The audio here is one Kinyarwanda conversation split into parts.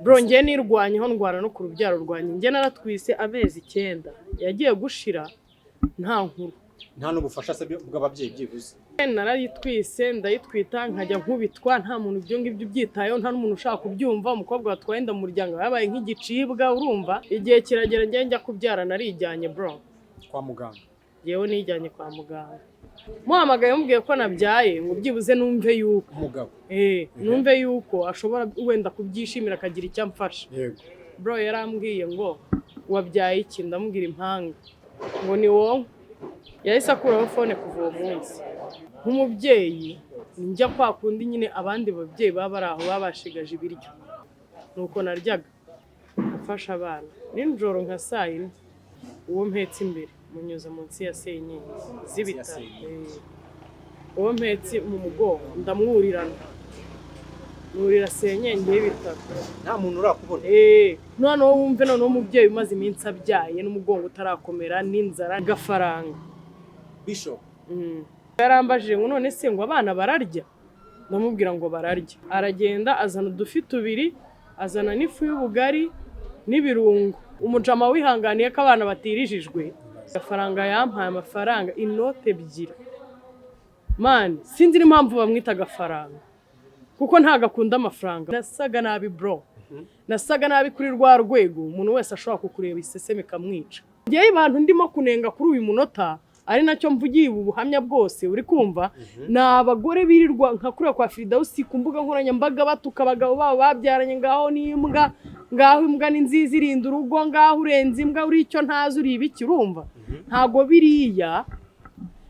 Bro, njye nirwanyeho, ndwana no ku rubyaro rwanjye. Njye naratwise amezi 9 yagiye gushira nta nkuru. Nta n'ubufasha se bw'ababyeyi byibuze? Narayitwise, ndayitwita, nkajya nkubitwa, nta muntu ibyo ngibyo ubyitayeho, nta n'umuntu ushaka kubyumva. Umukobwa watwaye inda mu muryango yabaye nk'igicibwa, urumva? Igihe kiragera njye njya kubyara, narijyanye, bro. Kwa muganga? Yewe, nijyanye kwa muganga, muhamagaye mubwiye ko nabyaye, ngo byibuze numve yuko Umugabo? Numve yuko ashobora wenda kubyishimira, akagira icyo amfasha. Bro, yarambwiye ngo: "Wabyaye iki?" Ndamubwira: "Impanga." Ngo: "Ni wowe." Yahise akuraho phone. Kuva uwo munsi, nk'umubyeyi, njya kwa kundi nyine abandi babyeyi baba bari aho, baba bashigaje ibiryo, nuko naryaga mfasha abana nijoro nka saa 4. Uwo mpetse imbere munyuza munsi ya senyenge z'ibitaro. Uwo mpetse mu mugongo ndamwurirana, nurira senyenge y'ibitaro. Nta muntu urakubona? Noneho wumve, noneho umubyeyi umaze iminsi abyaye n'umugongo utarakomera n'inzara, gafaranga. Bishop. Yarambajije ngo: "None se ngo abana bararya?" Ndamubwira ngo: "Bararya." Aragenda azana udufi tubiri, azana n'ifu y'ubugari n'ibirungo. Umujama wihanganiye ko abana batirijijwe. Agafaranga yampaye, amafaranga inote 2, man. Sinzi n'impamvu bamwita Agafaranga, kuko ntago akunda amafaranga. Nasaga nabi, bro, nasaga nabi kuri rwa rwego umuntu wese ashobora kukureba iseseme ikamwica. Ngewe abantu ndimo kunenga kuri uyu munota, ari nacyo mvugiye ubu buhamya bwose uri kumva, ni abagore birirwa nka kuriya kwa Firidawusi ku mbuga nkoranyambaga batuka abagabo babo babyaranye: "Ngaho ni imbwa, ngaho imbwa ni nziza irinda urugo, ngaho urenze imbwa, uri icyo ntazi, uri ibiki." Urumva, ntago biriya.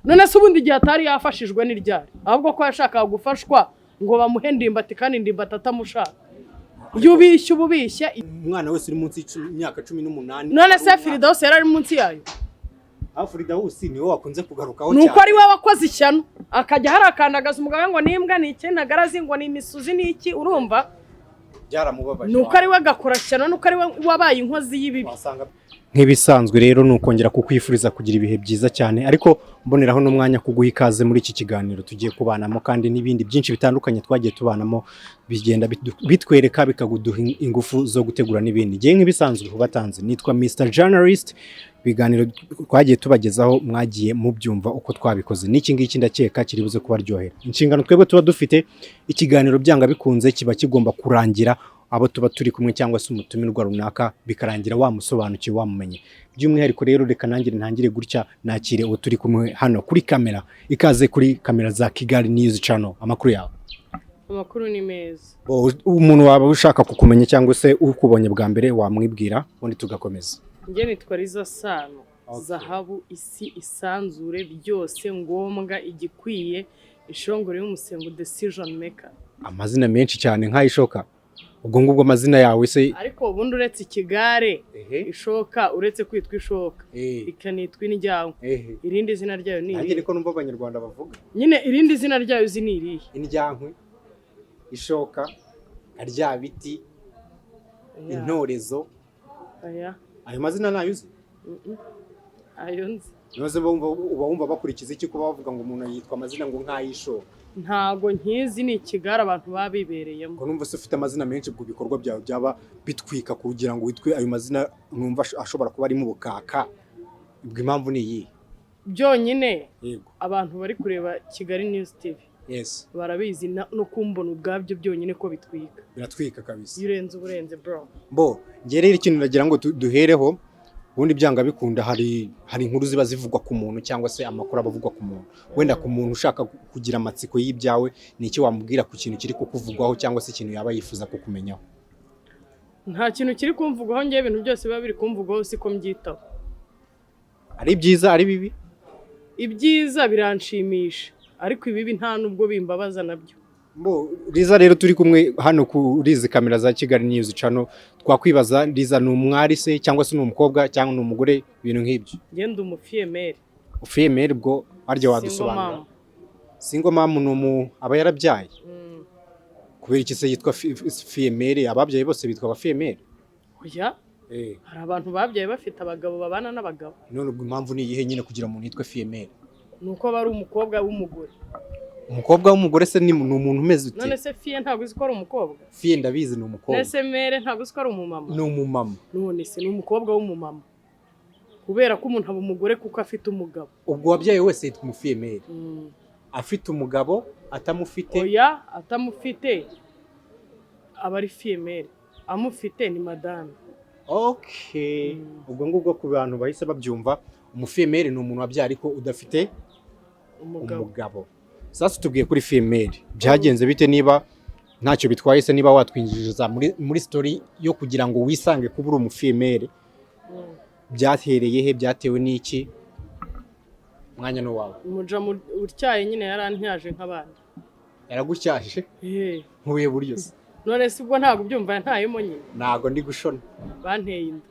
None se ubundi igihe atari yafashijwe ni ryari? Ahubwo ko yashakaga gufashwa ngo bamuhe Ndimbati, kandi Ndimbati atamushaka. Iyo ubishye uba ubishye. Umwana wese uri munsi y'imyaka 18. None se Firidawusi yari ari munsi yayo? Aho Firidawusi niwe wakunze kugarukaho. Ni uko ari we wakoze ishyano, akajya harakandagaza umugabo we ngo n'imbwa ni iki, ntagarazi, ngo ni imisuzi ni iki, urumva? Byaramubabaje. Ni uko ari we agakora shyano, ni uko ari we wabaye inkozi y'ibibi. Wasanga nk'ibisanzwe rero ni ukongera kukwifuriza kugira ibihe byiza cyane, ariko mboneraho n'umwanya kuguha ikaze muri iki kiganiro tugiye kubanamo, kandi n'ibindi byinshi bitandukanye twagiye tubanamo bigenda bitwereka, bikaguduha ingufu zo gutegura n'ibindi. Ngewe nk'ibisanzwe kubatanze nitwa Mr Journalist. Ibiganiro twagiye tubagezaho mwagiye mubyumva uko twabikoze, n'iki ngiki ndakeka kiri buze kubaryohera. Inshingano twebwe tuba dufite, ikiganiro byanga bikunze kiba kigomba kurangira abo tuba turi kumwe cyangwa se umutumirwa runaka bikarangira wamusobanukiwe, wamumenye. By'umwihariko rero, reka nanjye ntangire gutya nakire uwo turi kumwe hano kuri kamera. Ikaze kuri kamera za Kigali News Channel. Amakuru yawe? Amakuru ni meza. Umuntu waba ushaka kukumenya cyangwa se ukubonye bwa mbere, wamwibwira ubundi tugakomeza. Njye nitwa Liza Sano. Zahabu, isi, isanzure, byose ngombwa, igikwiye, ishongore y'umusengo, decision maker. Amazina menshi cyane nk'ayishoka. Ubwo ngubwo amazina yawe se? Ariko ubundi uretse ikigare, ishoka, uretse kwitwa ishoka, ikanitwa indyankwi, irindi zina ryayo ni Nanjye irihe? Niko numva Abanyarwanda bavuga. Nyine irindi zina ryayo uzi ni irihe? Indyankwi, ishoka, karyabiti. Oya. Intorezo. Oya. Ayo mazina ntayo uzi? Mm-mm. Ayo nzi. None uba wumva bakurikiza iki kuba bavuga ngo umuntu yitwa amazina ngo nk'ay'ishoka? Ntago nkizi, ni ikigare abantu baba bibereyemo. Ngo numva se ufite amazina menshi, ubwo ibikorwa byawe byaba bitwika kugira ngo witwe ayo mazina, numva ashobora kuba arimo ubukaka, ubwo impamvu ni iyihe? Byonyine abantu bari kureba Kigali News TV barabizi, no kumbona ubwabyo byonyine ko bitwika. Biratwika kabisa. Iyo urenze uba urenze, bro. Bo njye rero ikintu nagira ngo duhereho, ubundi byanga bikunda hari inkuru ziba zivugwa ku muntu cyangwa se amakuru aba avugwa ku muntu. Wenda ku muntu ushaka kugira amatsiko y'ibyawe, ni iki wamubwira ku kintu kiri kukuvugwaho cyangwa se ikintu yaba yifuza kukumenyaho? Nta kintu kiri kumvugwaho. Ngewe ibintu byose biba biri kumvugwaho siko mbyitaho. Ari byiza, ari bibi? Ibyiza biranshimisha, ariko ibibi nta nubwo bimbabaza nabyo. Bo Liza rero turi kumwe hano kuri izi kamera za Kigali News Channel, twakwibaza: Liza ni umwari se, cyangwa se ni umukobwa, cyangwa ni umugore, ibintu nk'ibyo? Ngenda umufille-mère. Ufille-mère, ubwo harya wadusobanura? Mom. Single mom ni umu aba yarabyaye? Mm. Kubera iki se yitwa fille-mère? Ababyaye bose bitwa abafille-mère? Oya, hari abantu babyaye bafite abagabo, babana n'abagabo. None ubwo impamvu ni iyihe nyine kugira umuntu yitwe fille-mère? Ni uko aba ari umukobwa w'umugore. Umukobwa w'umugore se ni umuntu umeze ute? None se fille ntabwo uzi ko ari umukobwa? Fille ndabizi, ni umukobwa. None se mère ntabwo uzi ko ari umumama? Ni umumama. None se ni umukobwa w'umumama, kubera ko umuntu aba umugore kuko afite umugabo. Ubwo wabyaye wese yitwa umufille-mère? Afite umugabo, atamufite? Oya, atamufite aba ari fille-mère, amufite ni madame. Okay, ubwo ngubwo ku bantu bahise babyumva, umufille-mère ni umuntu wabyaye ariko udafite umugabo. Umugabo. Sasa tubwiye kuri fille-mère, byagenze bite? Niba ntacyo bitwaye se, niba watwinjiriza muri story yo kugira ngo wisange kuba uri umufille-mère, byahereye he? Byatewe n'iki? Umwanya ni uwawe. Umujamu utyaye nyine yarantyaje nk'abandi. Yaragutyaje? Eh. Nkubuye buryo se? None se ubwo ntabwo ubyumva? Ntayemo nyine. Ntabwo ndi gushona. Banteye inda.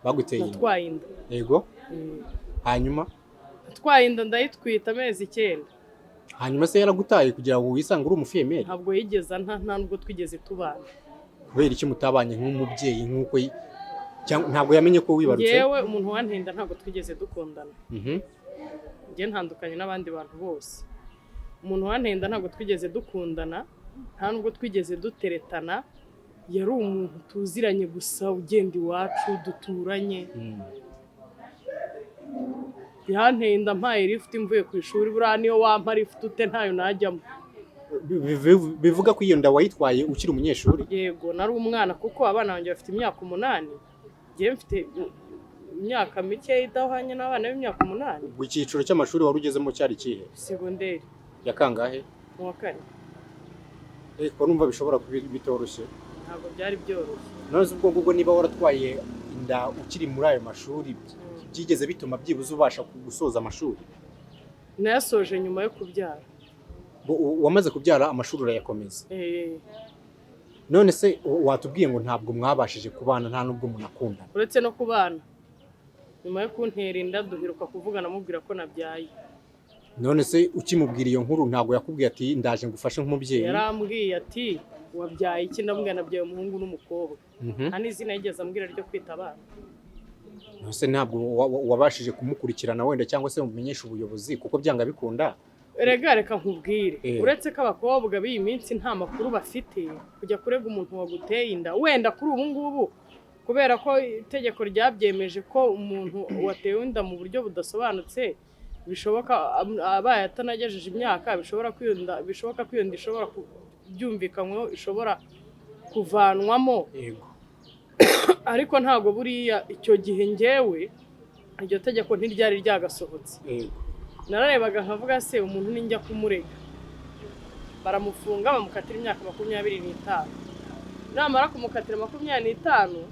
Baguteye inda? Natwaye inda. Yego. Hanyuma? Natwaye inda, ndayitwita amezi 9. Hanyuma se yaragutaye kugira ngo wisange uri umufille-mère? Ntabwo yigeze nta nubwo twigeze tubana. Kubera iki mutabanye nk'umubyeyi nk'uko cyangwa ntabwo yamenye ko wibarutse? Yewe, umuntu wanteye inda ntabwo twigeze dukundana. Njye ntandukanye n'abandi bantu bose. Umuntu wanteye inda ntabwo twigeze dukundana, nta nubwo twigeze duteretana. Yari umuntu tuziranye gusa, ugenda iwacu, duturanye. Yanteye inda mpaye lifuti mvuye ku ishuri. Buriya niyo wampa lifuti ute, ntayo najyamo. Bivuga ko iyo nda wayitwaye ukiri umunyeshuri? Yego, nari umwana, kuko abana banjye bafite imyaka 8, njyewe mfite imyaka mike idahwanye n'abana b'imyaka 8. Ubwo icyiciro cy'amashuri wari ugezemo cyari ikihe? Segonderi. Ya kangahe? Mu wa kane. Ko numva bishobora kuba bitoroshye. Ntabwo byari byoroshye. None se ubwo ngubwo niba waratwaye inda ukiri muri ayo mashuri, byigeze bituma byibuze ubasha gusoza amashuri? Nayasoje nyuma yo kubyara. Wamaze kubyara amashuri urayakomeza? Eh. None se watubwiye ngo ntabwo mwabashije kubana, nta nubwo munakundana? Uretse no kubana, nyuma yo kuntera inda duheruka kuvugana amubwira ko nabyaye. None se ukimubwira iyo nkuru ntabwo yakubwiye ati: "Ndaje ngufashe nk'umubyeyi"? Yarambwiye ati: "Wabyaye iki?" Ndamubwira nabyaye umuhungu n'umukobwa. Nta n'izina yigeze ambwira ryo kwita abana. None se ntabwo wabashije kumukurikirana wenda, cyangwa se mumenyeshe ubuyobozi, kuko byanga bikunda? Erega reka nkubwire, uretse ko abakobwa b'iyi minsi nta makuru bafite, kujya kurega umuntu waguteye inda, wenda kuri ubu ngubu kubera ko itegeko ryabyemeje ko umuntu watewe inda mu buryo budasobanutse, bishoboka abaye atanagejeje imyaka, bishobora kwiyunda, bishoboka ko iyo nda ishobora byumvikanyweho ishobora kuvanwamo. Ariko ntabwo buriya icyo gihe njyewe iryo tegeko ntiryari ryagasohotse. Nararebaga nkavuga: "Se umuntu ninjya kumurega, baramufunga, bamukatira imyaka 25, namara kumukatira 25,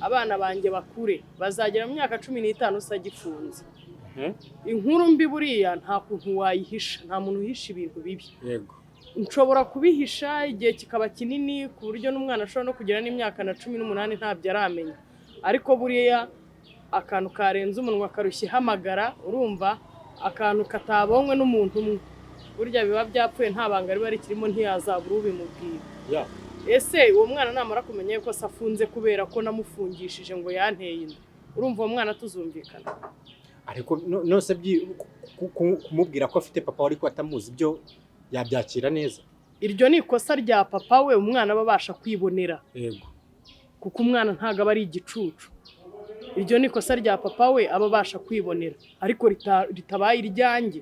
abana banjye bakure bazagera mu myaka 15 se agifunze?" Inkuru mbi buriya nta kuntu wayihisha, nta muntu uhisha ibintu bibi. Nshobora kubihisha igihe kikaba kinini, ku buryo n'umwana ashobora no kugira n'imyaka na 18 ntabyo aramenya, ariko buriya akantu karenze umunwa karushya ihamagara. Urumva, akantu katabonywe n'umuntu umwe burya biba byapfuye, nta banga riba rikirimo, ntiyazabura ubimubwira. Ese uwo mwana namara kumenya yuko se afunze kubera ko namufungishije ngo yanteye inda, urumva uwo mwana tuzumvikana? Ariko nose kumubwira ko afite papa we ariko atamuzi, ibyo yabyakira neza? Iryo ni ikosa rya papa we. Umwana aba abasha kwibonera, kuko umwana ntabwo aba ari igicucu. Iryo ni ikosa rya papa we, aba abasha kwibonera, ariko ritabaye iryanjye.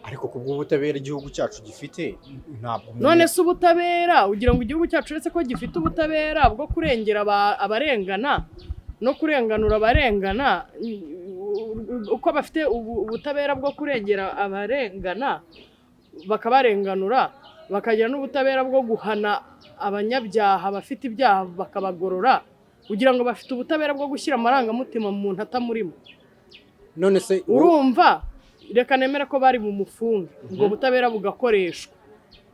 Ariko ku bw'ubutabera igihugu cyacu gifite, ntabwo None se ubutabera, ugira ngo igihugu cyacu, uretse ko gifite ubutabera bwo kurengera abarengana no kurenganura abarengana, uko bafite ubutabera bwo kurengera abarengana bakabarenganura, bakagira n'ubutabera bwo guhana abanyabyaha bafite ibyaha bakabagorora, kugira ngo bafite ubutabera bwo gushyira amarangamutima mu muntu atamurimo? None se Urumva, reka nemere ko bari bumufunge, ubwo butabera bugakoreshwa,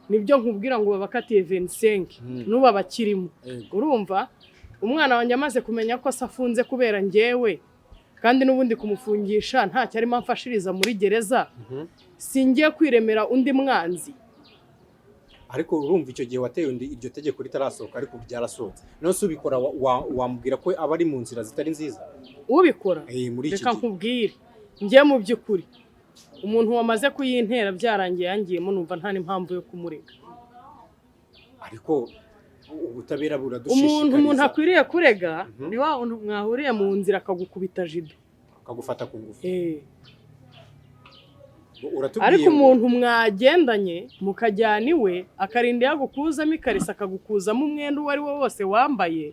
nibyo nkubwira ngo babakatiye 25, n'ubu abakirimo. Urumva, umwana wanjye amaze kumenya ko se afunze kubera njyewe, kandi n'ubundi kumufungisha ntacyo arimo amfashiriza muri gereza, singiye kwiremera undi mwanzi. Ariko urumva icyo gihe wateye undi iryo tegeko ritarasohoka, ariko ubu ryarasohotse. None se ubikora wamubwira ko aba ari mu nzira zitari nziza? Ubikora? Muri iki Reka gihe. nkubwire, njye mu by'ukuri Umuntu wamaze kuyintera byarangiye, yangiyemo, numva nta n'impamvu yo kumurega. Ariko ubutabera buradushishikariza. Umuntu akwiriye kurega ni wa wundi mwahuriye mu nzira akagukubita jido. Akagufata ku ngufu. Eh. Uratubwiye Ariko ngo- umuntu mwagendanye mukajyana iwe, akarinda yagukuzamo ikariso, akagukuzamo umwenda uwo ari wo wose wambaye,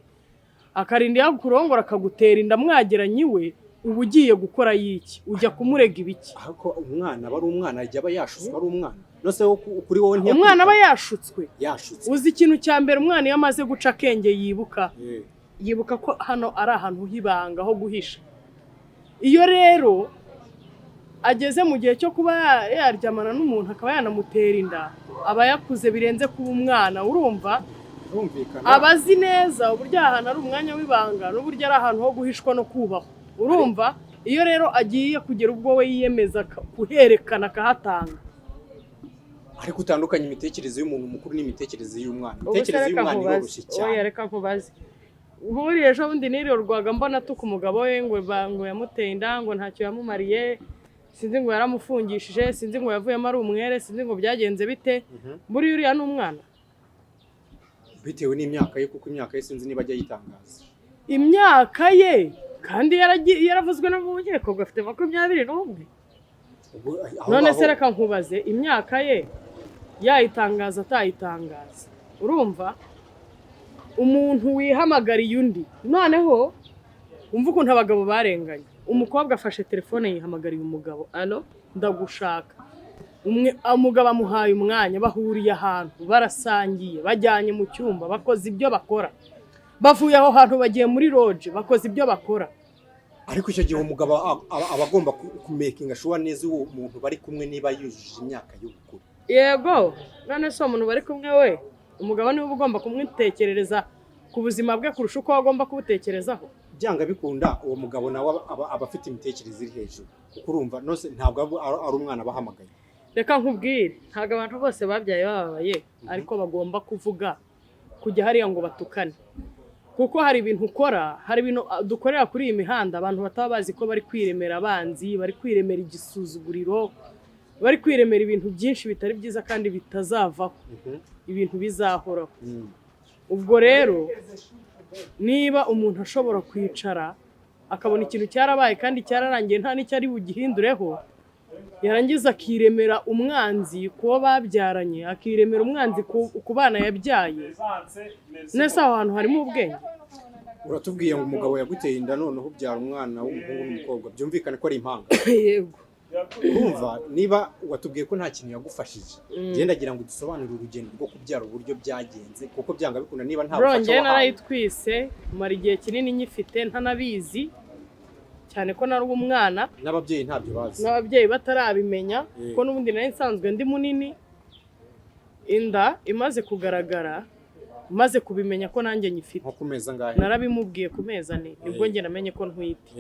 akarinda yakurongora, akagutera inda mwageranye iwe, uba ugiye gukora yiki? Ujya kumurega ibiki? Ariko umwana aba ari umwana, ajya aba yashutswe ari umwana. Nose wo kuri wowe Umwana aba yashutswe. Yashutswe. Uzi ikintu cya mbere umwana iyo amaze guca akenge yibuka? Eh. Yibuka ko hano ari ahantu h'ibanga ho guhisha. Iyo rero ageze mu gihe cyo kuba yaryamana n'umuntu, akaba yanamutera inda, aba yakuze birenze kuba umwana, urumva? Birumvikana. Aba azi neza uburyo aha hantu ari umwanya w'ibanga n'uburyo ari ahantu ho guhishwa no kubahwa, urumva? Iyo rero agiye kugera ubwo we yiyemeza kuherekana, akahatanga. Ariko utandukanye imitekerereze y'umuntu mukuru n'imitekerereze y'umwana. Ubu se Imitekerereze reka y'umwana nkubaze. iroroshye cyane. Oya, reka nkubaze. Nkuriya ejo bundi nirirwaga mbona atuka umugabo we ngo ngo yamuteye inda, ngo ntacyo yamumariye, sinzi ngo yaramufungishije, sinzi ngo yavuyemo ari umwere, sinzi ngo byagenze bite. Buriya uriya ni umwana? Bitewe n'imyaka ye, kuko imyaka ye sinzi niba ajya yitangaza. Imyaka ye kandi yaravuzwe no mu nkiko ngo afite 21. Ubwo aho None se ngaho- reka nkubaze, imyaka ye yayitangaza atayitangaza, urumva umuntu wihamagariye undi? Noneho umva ukuntu abagabo barenganye. Umukobwa afashe telefone yihamagariye umugabo: "Allo, ndagushaka." Umwe, umugabo amuhaye umwanya, bahuriye ahantu, barasangiye, bajyanye mu cyumba, bakoze ibyo bakora, bavuye aho hantu bagiye muri lodge, bakoze ibyo bakora. Ariko icyo gihe umugabo aba agomba kumakinga sure neza uwo muntu bari kumwe niba yujuje imyaka y'ubukure. Yego, none se uwo muntu bari kumwe we, umugabo niwe uba ugomba kumwitekerereza ku buzima bwe kurusha uko agomba kubutekerezaho? Byanga bikunda uwo mugabo nawe aba afite imitekerereze iri hejuru, kuko urumva nose ntabwo aba ari umwana bahamagaye. Reka nkubwire, ntabwo abantu bose babyaye bababaye, ariko bagomba kuvuga kujya hariya ngo batukane, kuko hari ibintu ukora, hari ibintu dukorera kuri iyi mihanda abantu bataba bazi ko bari kwiremera abanzi, bari kwiremera igisuzuguriro, bari kwiremera ibintu byinshi bitari byiza kandi bitazavaho, ibintu bizahoraho. Ubwo rero niba umuntu ashobora kwicara akabona ikintu cyarabaye kandi cyararangiye, nta n'icyo ari bugihindureho, yarangiza akiremera umwanzi ku bo babyaranye, akiremera umwanzi ku bana yabyaye, nese aho hantu harimo ubwenge? Uratubwiye ngo umugabo yaguteye inda, noneho ubyara umwana w'umuhungu n'umukobwa, byumvikane ko ari impanga. Yego. Urumva niba watubwiye ko nta kintu yagufashije, ngenda agira ngo dusobanurire urugendo rwo kubyara uburyo byagenze, kuko byanga bikunda niba nta Bro, bufasha njyewe wahawe. narayitwise, mara igihe kinini nyifite ntanabizi, cyane ko nari umwana. N'ababyeyi ntabyo bazi. N'ababyeyi batarabimenya, kuko n'ubundi nari nsanzwe ndi munini. Inda imaze kugaragara, maze kubimenya ko nanjye nyifite, Nko ku mezi angahe? Narabimubwiye ku mezi 4, nibwo njye namenye ko ntwite.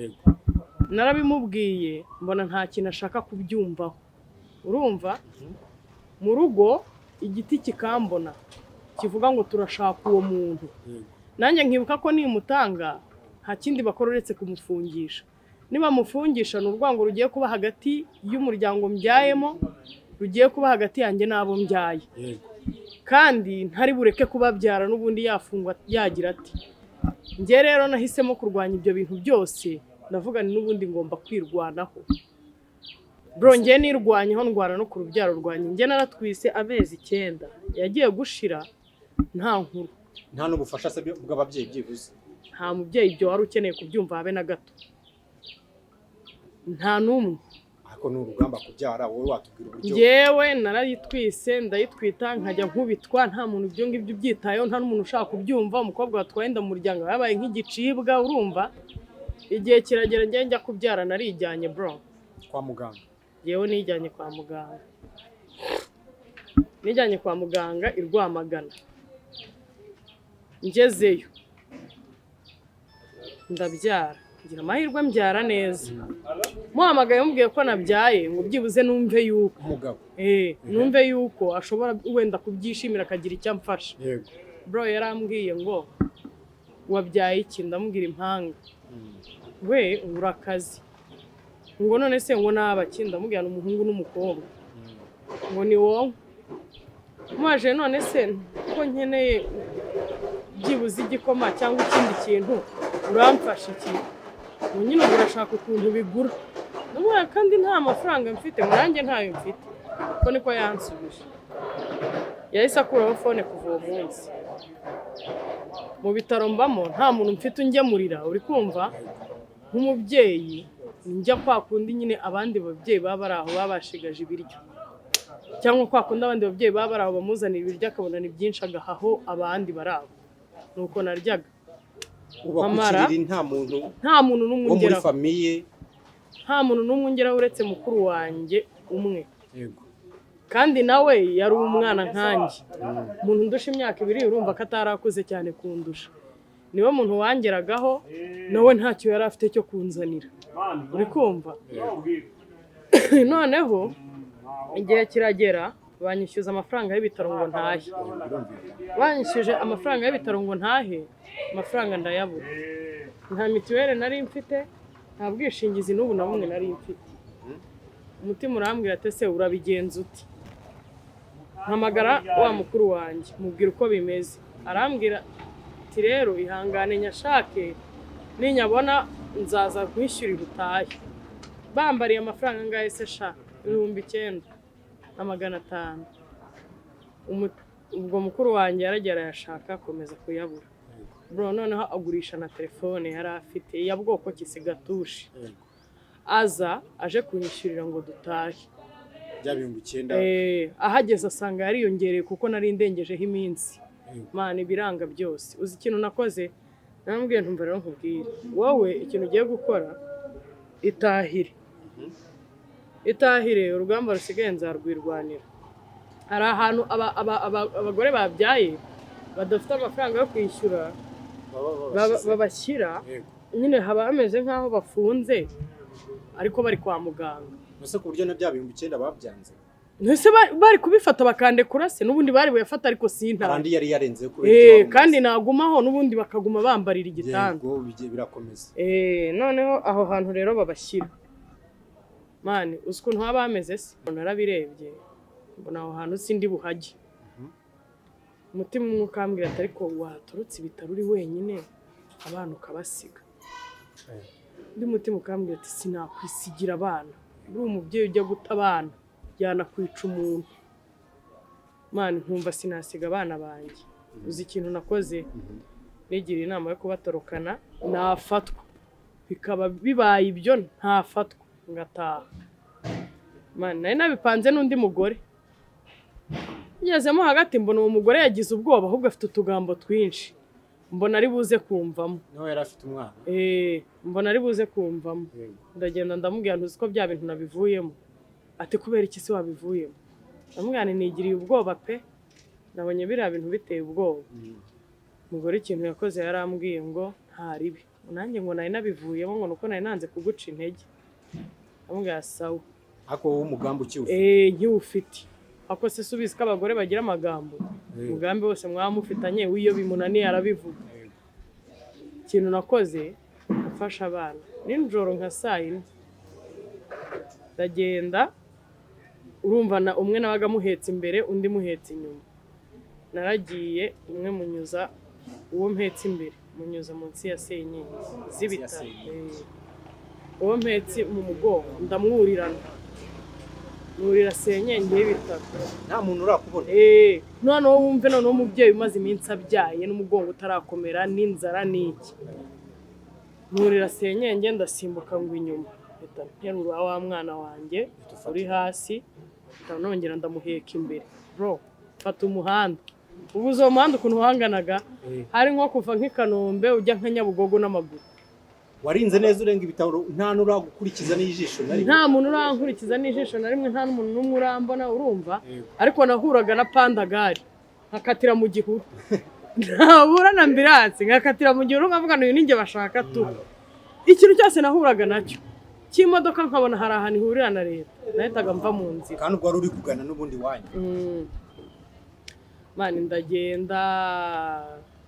Narabimubwiye, mbona nta kintu ashaka kubyumvaho, urumva? Mu rugo igiti kikambona kivuga ngo turashaka uwo muntu. Nanjye nkibuka ko nimutanga nta kindi bakora uretse kumufungisha. Nibamufungisha, ni urwango rugiye kuba hagati y'umuryango mbyayemo, rugiye kuba hagati yanjye n'abo mbyaye, kandi ntari bureke kubabyara n'ubundi yafungwa yagira ati. Njye rero nahisemo kurwanya ibyo bintu byose, ndavuga ni n'ubundi ngomba kwirwanaho. Bro, njye nirwanyeho, ndwana no ku rubyaro rwanjye. Njye naratwise, amezi 9 yagiye gushira nta nkuru. Nta n'ubufasha se bw'ababyeyi byibuze? Nta mubyeyi ibyo wari ukeneye kubyumva, habe na gato, nta n'umwe. Ariko ni urugamba kubyara, wowe watubwira uburyo. Njyewe narayitwise, ndayitwita, nkajya nkubitwa, nta muntu ibyo ngibyo ubyitayeho, nta n'umuntu ushaka kubyumva. Umukobwa watwaye inda mu muryango yabaye nk'igicibwa, urumva? Igihe kiragera njye njya kubyara, narijyanye, bro. Kwa muganga? Yewe, nijyanye kwa muganga, nijyanye kwa muganga i Rwamagana. Ngezeyo ndabyara, ngira amahirwe mbyara neza. Muhamagaye mubwiye ko nabyaye, ngo byibuze numve yuko Umugabo. Numve yuko ashobora wenda kubyishimira akagira icyo amfasha. Bro, yarambwiye ngo "Wabyaye iki?" Ndamubwira impanga. We, urakazi. Ngo none se ngo nabaki? Ndamubwira ni umuhungu n'umukobwa. Ngo ni wowe mwaje. None se ko nkeneye byibuze igikoma cyangwa ikindi kintu, uramfasha iki? Ngo nyine ubwo urashaka ukuntu bigura. Ndamubwira kandi nta mafaranga mfite. Ngo nanjye ntayo mfite. Ko niko yansubije. Yahise akuraho phone. Kuva uwo munsi mu bitaro mbamo nta muntu mfite ungemurira. Uri kumva, nk'umubyeyi njya kwa kundi nyine abandi babyeyi baba bari aho baba bashigaje ibiryo, cyangwa kwa kundi abandi babyeyi baba bari aho bamuzanira ibiryo, akabona ni byinshi agahaho abandi bari aho. Nuko naryaga. Uba ku kiriri, nta muntu nta muntu n'umwe wo muri ungeraho. famille? Nta muntu n'umwe ungeraho uretse mukuru wanjye umwe. Kandi nawe yari umwana nkanjye, umuntu undusha imyaka 2. Urumva ko atari akuze cyane kundusha. Niwe muntu wangeragaho, nawe ntacyo yari afite cyo kunzanira. Uri kumva? Noneho igihe kiragera banyishyuza amafaranga y'ibitaro ngo ntahe. Banyishyuje amafaranga y'ibitaro ngo ntahe, amafaranga ndayabura. Nta mituweli nari mfite, nta bwishingizi n'ubu na bumwe nari mfite. Umutima urambwira ati: "Ese urabigenza ute?" Mpamagara wa mukuru wanjye, mubwira uko bimeze. Arambwira ati: "Rero ihangane nyashake, ninyabona nzaza nkwishyurira utahe." Bambariye amafaranga angahe se sha? 9500. Ubwo mukuru wanjye yaragiye arayashaka, akomeza kuyabura, bro. Noneho agurisha na telefone yari afite ya bwoko kisi gatushe, aza aje kunyishyurira ngo dutahe. Bya 9000? Ahageze asanga yariyongereye kuko nari ndengejeho iminsi. Mana, ibiranga byose. Uzi ikintu nakoze? Namubwiye ntumva rero nkubwire, wowe ikintu ugiye gukora, itahire, itahire, urugamba rusigaye nzarwirwanira. Hari ahantu abagore babyaye badafite amafaranga yo kwishyura babashyira nyine, haba hameze nk'aho bafunze ariko bari kwa muganga. Ese ku buryo na bya 9000 babyanze? Ese bari kubifata bakandekura se? N'ubundi bari buyafata, ariko sintare. Hari andi yari yarenze kubera ibyo wari umaze. Kandi nagumaho n'ubundi bakaguma bambarira igitanda. Yego, bigiye birakomeza. Noneho aho hantu rero babashyira, man, uzi ukuntu haba hameze se? Narabirebye mbona aho hantu sindi buhajye. Umutima umwe ukambwira ati: "Ariko waturutse ibitaro uri wenyine, abana ukabasiga?" Undi mutima ukambwira ati: "Sinakwisigira abana, uri umubyeyi ujya guta abana yanakwica umuntu." Man, nkumva sinasiga abana banjye. Uzi ikintu nakoze? Nigira inama yo kubatorokana, nafatwa bikaba bibaye ibyo, ntafatwa ngataha. Man, nari nabipanze n'undi mugore. Ngezemo hagati mbona uwo mugore yagize ubwoba, ahubwo afite utugambo twinshi, mbona ari buze kumvamo. Nawe yari afite umwana? Mbona ari buze kumvamo. Ndagenda ndamubwira: "Ntuzi ko bya bintu nabivuyemo?" Ati: "Kubera iki se wabivuyemo?" Ndamubwira nti: "Nigiriye ubwoba pe, nabonye biriya bintu biteye ubwoba." Umugore ikintu yakoze, yarambwiye ngo: "Nta ribi, nanjye ngo nari nabivuyemo, ngo nuko nari nanze kuguca intege." Ndamubwira: "Sawa." Ariko wowe umugambi ukiwufite? Nkiwufite. Ako se subizi ko abagore bagira amagambo? Umugambi wose mwaba mufitanye, w'iyo bimunaniye arabivuga. Ikintu nakoze, mfasha abana nijoro nka saa 4, ndagenda. Urumva na umwe nabaga amuhetse imbere, undi muhetse inyuma. Naragiye, umwe munyuza, uwo mpetse imbere munyuza munsi ya senyenge z'ibitaro. Senyenge. Uwo mpetse mu mugongo ndamwurirana, nurira senyenge y'ibitaro. Nta muntu urakubona? Noneho wumve, noneho umubyeyi umaze iminsi abyaye n'umugongo utarakomera n'inzara n'iki, nurira senyenge, ndasimbuka ngo inyuma, mpita nterura wa mwana wanjye uri hasi, mpita nongera ndamuheka imbere, bro, mfata umuhanda. Ubu uwo muhanda ukuntu wanganaga, hari nko kuva nk'i Kanombe ujya nka Nyabugogo n'amaguru. Warinze neza urenga ibitaro, nta n'uragukurikiza n'ijisho na rimwe? Nta muntu urankurikiza n'ijisho na rimwe, nta n'umuntu n'umwe urambona, urumva? Yego. Ariko nahuraga na pandagari nkakatira mu gihuru, nahura na ambulance nkakatira mu gihuru, nkavuga ngo uyu ninjye bashaka tu. Ikintu cyose nahuraga nacyo cy'imodoka, nkabona hari ahantu ihurira na leta, nahitaga mva mu nzira. Kandi ubwo wari uri kugana n'ubundi wanyu? Man, ndagenda,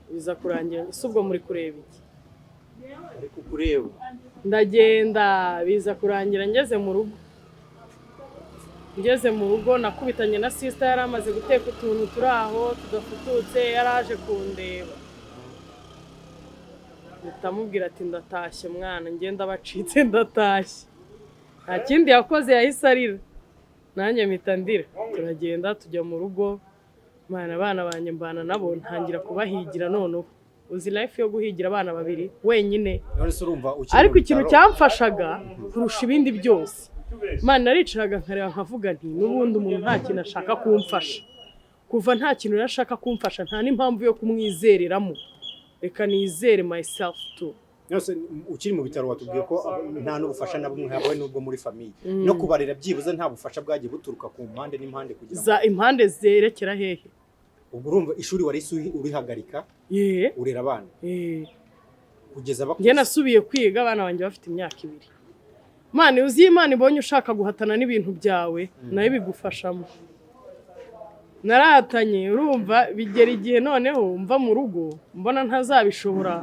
biza kurangira. Ese ubwo muri kureba iki? Ariko kureba. Ndagenda, biza kurangira ngeze mu rugo nakubitanye na sister, yari amaze guteka utuntu turi aho tudafututse, yari aje kundeba. Mpita amubwira ati: "Ndatashye mwana, ngenda bacitse, ndatashye." Nta kindi yakoze, yahise arira, nanjye mpita ndira, turagenda tujya mu rugo. Mwana, abana banjye mbana nabo, ntangira kubahigira. Noneho uzi life yo guhigira abana babiri wenyine? None se urumva ukiri Ariko mu ikintu bitaro- cyamfashaga kurusha ibindi byose, Mana, naricaraga nkareba nkavuga nti: "N'ubundi umuntu nta kintu ashaka kumfasha. Kuva nta kintu rero ashaka kumfasha, nta n'impamvu yo kumwizereramo. Reka nizere myself too." None se ukiri mu bitaro watubwiye ko nta n'ubufasha na bumwe habawe n'ubwo muri famille, no kubarera byibuze nta bufasha bwagiye buturuka ku mpande n'impande kugira ngo Za impande zerekera hehe? Ubwo urumva ishuri wari urihagarika, Ye. urera abana Ye. kugeza bakuze. Njye nasubiye kwiga abana banjye bafite imyaka 2. Mana, uzi iyo Imana ibonye ushaka guhatana n'ibintu byawe, nayo bigufashamo. Narahatanye, urumva, bigera igihe noneho mva mu rugo mbona ntazabishobora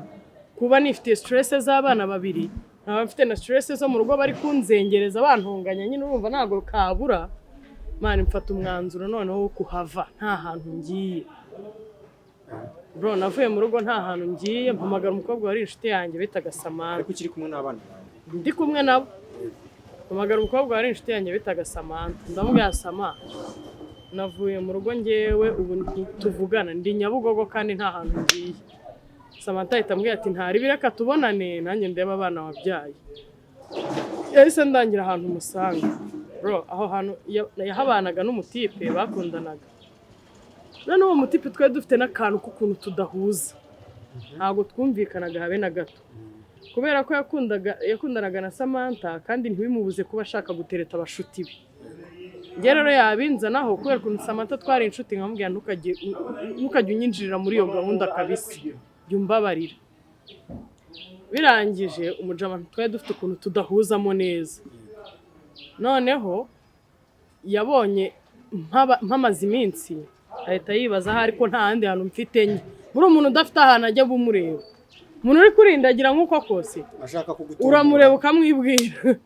kuba nifitiye stress z'abana babiri, nkaba mfite na stress zo mu rugo, bari kunzengereza bantonganya nyine, urumva ntabwo kabura. Mana, mfata umwanzuro noneho wo kuhava nta hantu ngiye. Bro, navuye mu rugo nta hantu ngiye, mpamagara umukobwa wari inshuti yanjye bitaga Samantha. Ariko ukiri kumwe n'abana bawe? Ndi kumwe nabo. Mpamagara umukobwa wari inshuti yanjye bitaga Samantha, ndamubwira: "Sama, navuye mu rugo, ngewe ubu ntituvugana, ndi Nyabugogo kandi nta hantu ngiye." Samantha ahita ambwira ati: "Ntaribi, reka tubonane nanjye ndebe abana wabyaye." Yahise ndangira ahantu umusanga. Bro, aho hantu yahabanaga n'umutipe bakundanaga. Noneho uwo mutipe twari dufite n'akantu k'ukuntu tudahuza, ntabwo twumvikanaga habe na gato, kubera ko yakundanaga na Samantha kandi ntibimubuze kuba ashaka gutereta abashuti be. Njye rero yabinzanaho, kubera ukuntu Samantha twari inshuti, nkamubwira: "Ntukajye unyinjirira muri iyo gahunda kabisa, jya umbabarira." Birangije umujama twari dufite ukuntu tudahuzamo neza. Noneho yabonye mpamaze iminsi, ahita yibaza aho, ariko nta handi hantu mfite njye. Muri umuntu udafite ahantu ajya bumureba, umuntu uri kurindagira nk'uko kose Ashaka kugutunga. Uramureba ukamwibwira.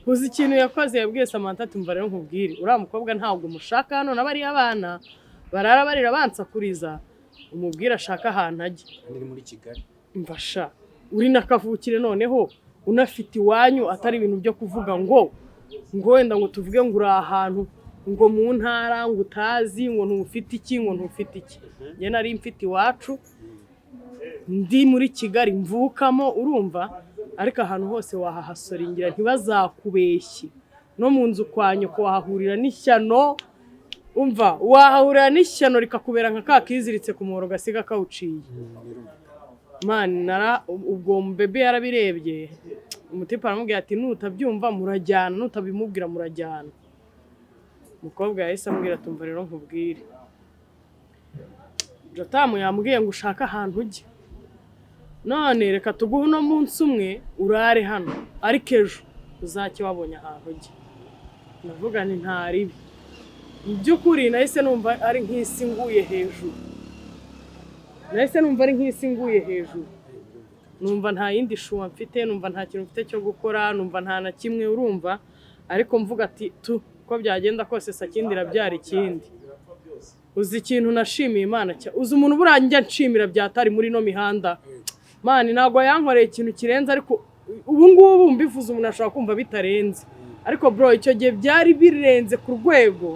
Uzi ikintu yakoze? Yabwiye Samantha ati: "Mva rero nkubwire, uriya mukobwa ntabwo umushaka hano, n'abariya abana barara barira bansakuriza, umubwire ashaka ahantu ajya." Kandi ni muri Kigali. Mfasha, uri na kavukire, noneho unafite iwanyu, atari ibintu byo kuvuga ngo wenda ngo tuvuge ngo uri ahantu ngo mu ntara ngo utazi, ngo ntufite iki, ngo ntufite iki. Njye nari mfite iwacu, ndi muri Kigali mvukamo, urumva? Ariko ahantu hose wahahasoringira, ntibazakubeshye, no mu nzu kwa nyoko wahahurira n'ishyano. Umva, wahahurira n'ishyano rikakubera nka ka kiziritse ku muhoro gasiga kawuciye. Mani, nara ubwo bebe yarabirebye, umutipe aramubwira ati: "Nutabyumva murajyana, nutabimubwira murajyana." Umukobwa yahise ambwira ati: "Umva rero nkubwire, Jotamu yambwiye ngo ushake ahantu ujya, none reka tuguhe uno munsi umwe urare hano, ariko ejo uzake wabonye ahantu ujya." Ndavuga nti: "Ntaribi." Mu by'ukuri nahise numva ari nk'isi nguye hejuru, nahise numva ari nk'isi nguye hejuru, numva nta yindi choix mfite, numva nta kintu mfite cyo gukora, numva nta na kimwe, urumva? Ariko mvuga ati: "Tu, uko byagenda kose sakindi irabyara ikindi." Uzi ikintu nashimiye Imana cya uzi umuntu buriya njya nshimira byatari muri ino mihanda? Mani, ntabwo yankoreye ikintu kirenze, ariko ubu ngubu mbivuze umuntu ashobora kumva bitarenze, ariko bro, icyo gihe byari birenze ku rwego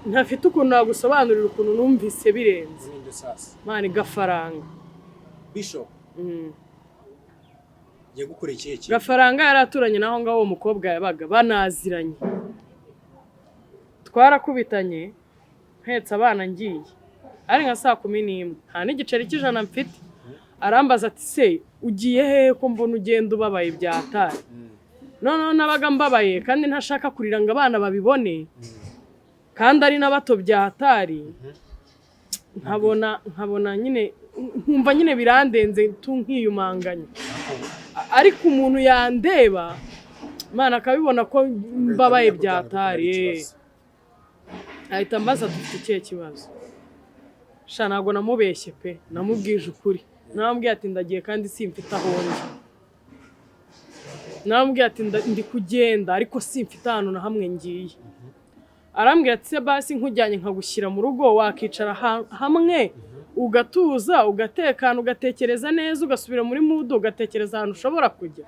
ntafite ukuntu nagusobanurira ukuntu numvise birenze. Ninde sasa? Mani, Gafaranga. Bishop? Mm. Yagukoreye ikihe kintu? Gafaranga yari aturanye n'aho ngaho uwo mukobwa yabaga, banaziranye. Twarakubitanye mpetse abana ngiye, ari nka saa 11, nta n'igiceri cy'ijana mfite. Arambaza ati: "Se ugiye hehe ko mbona ugenda ubabaye byatari?" Noneho nabaga mbabaye kandi ntashaka kurira ngo abana babibone, kandi ari na bato byatari. Nkabona nyine, nkumva nyine birandenze tu, nkiyumanganya. Ariko umuntu yandeba, Imana akabibona ko mbabaye byatari, ahita ambaza ati: "Ufite ikihe kibazo?" Sha, ntabwo namubeshye pe, namubwije ukuri. Namubwiye ati ndagiye kandi simfite aho njya. Namubwiye ati ndi kugenda ariko simfite ahantu na hamwe ngiye. Arambwira ati se basi nkujyanye nkagushyira mu rugo, wakicara hamwe ugatuza, ugatekana, ugatekereza neza, ugasubira muri mood, ugatekereza ahantu ushobora kujya.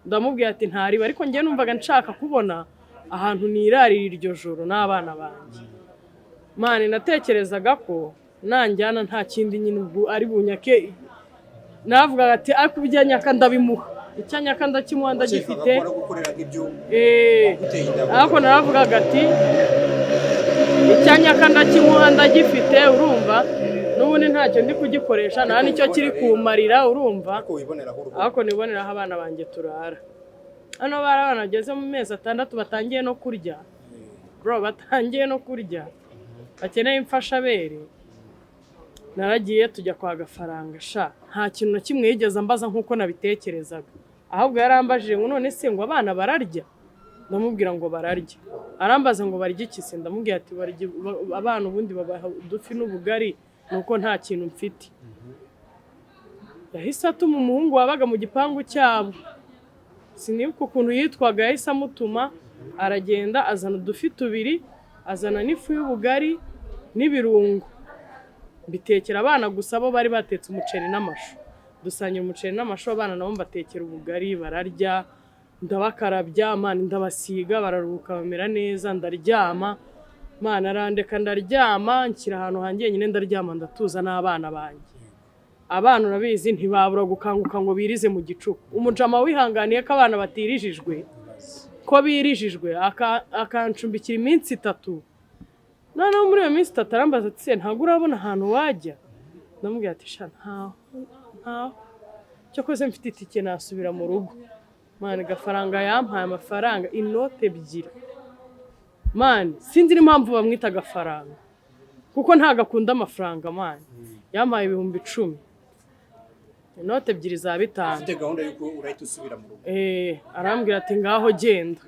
Ndamubwira ati ntariba, ariko njye numvaga nshaka kubona ahantu nirarira iryo joro n'abana banjye. Man, natekerezaga ko nanjyana nta kindi nyine ubwo ari bunyake. Navugaga ati ariko ibyo anyaka ndabimuha, icyo anyaka ndakimuha, ndagifite. Wakekaga ko waragukoreraga ibyo waguteye inda? Ariko naravugaga ati icyo anyaka ndakimuha, ndagifite, urumva n'ubundi ntacyo ndi kugikoresha, nta nicyo kiri kumarira, urumva. Ariko wiboneraho urugo. Ariko niboneraho abana banjye turara. Hano bari abana bageze mu mezi 6, batangiye no kurya, bro, batangiye no kurya, bakeneye imfashabere. Naragiye tujya kwa Gafaranga. Sha, nta kintu na kimwe yigeze ambaza nk'uko nabitekerezaga, ahubwo yarambajije ngo none se ngo abana bararya? Ndamubwira ngo bararya. Arambaza ngo barya iki se? Ndamubwira ati barya, abana ubundi babaha udufi n'ubugari, nuko nta kintu mfite. Yahise atuma umuhungu wabaga mu gipangu cyabo, sinibuka ukuntu yitwaga. Yahise amutuma, aragenda azana udufi tubiri, azana n'ifu y'ubugari n'ibirungo, mbitekera abana gusa. Bo bari batetse umuceri n'amashu, dusangira umuceri n'amashu. Abana nabo mbatekera ubugari bararya, ndabakarabya, man, ndabasiga, bararuhuka bamera neza. Ndaryama, man, arandeka ndaryama, nshyira ahantu hanjye nyine, ndaryama ndatuza n'abana banjye. Abana urabizi ntibabura gukanguka ngo birize mu gicuku. Umujama wihanganiye ko abana batirijijwe, ko birijijwe, akancumbikira iminsi 3. Noneho muri iyo minsi 3 arambaza ati se ntabwo urabona ahantu wajya? Ndamubwira ati sha, ntaho, ntaho, cyakoze mfite itike nasubira mu rugo. Man, Gafaranga yampaye amafaranga, inote ebyiri. Man, sinzi n'impamvu bamwita Gafaranga kuko ntabwo akunda amafaranga. Man, yampaye 10,000, inote ebyiri za 5. Ufite gahunda y'uko urahita usubira mu rugo? Arambwira ati ngaho genda.